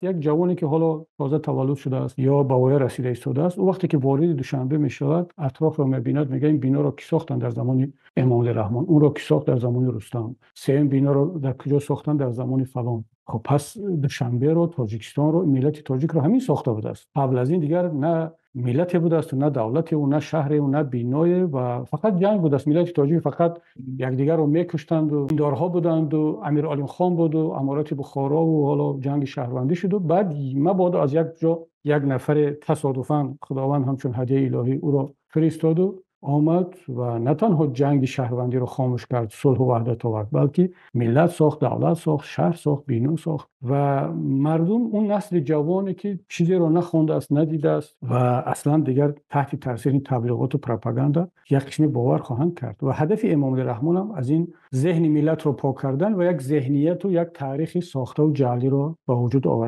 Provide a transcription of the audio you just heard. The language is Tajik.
Як ҷавоне, ки ҳоло тоза таваллуд шудааст ё ба воя расида истодааст, ӯ вақте ки вориди Душанбе мешавад, атрофро мебинад, мегӯяд: ин биноро кӣ сохтанд дар замони Эмомалӣ Раҳмон, онро кӣ сохт дар замони Рустам, сеюм биноро дар куҷо сохтанд дар замони фалон. Хуб, пас Душанберо, Тоҷикистонро, миллати тоҷикро ҳамин сохта будааст. Қабл аз ин дигар на миллате будааст, на давлате, на шаҳре, на биное, ва фақат ҷанг будааст. Миллати тоҷик фақат якдигарро мекуштанд ва диндорҳо буданд ва Амир Олимхон буд ва Аморати Бухоро ва ҳоло ҷанги шаҳрвандӣ шуд ва баъд мабодо аз як ҷо як нафар тасодуфан Худованд ҳамчун ҳадияи илоҳӣ ӯро фиристод ва омад ва на танҳо ҷанги шаҳрвандиро хомӯш кард, сулҳу ваҳдат овард, балки миллат сохт, давлат сохт, шаҳр сохт, бино сохт ва мардум, он насли ҷавоне, ки чизеро нахондааст, надидааст ва аслан дигар таҳти таъсири таблиғот ва пропаганда, як қисме бовар хоҳанд кард. Ва ҳадафи Эмомалӣ Раҳмон ҳам аз ин зеҳни миллатро пок кардан ва як зеҳнияту як таърихи сохтаву ҷаълиро ба вуҷуд овардан.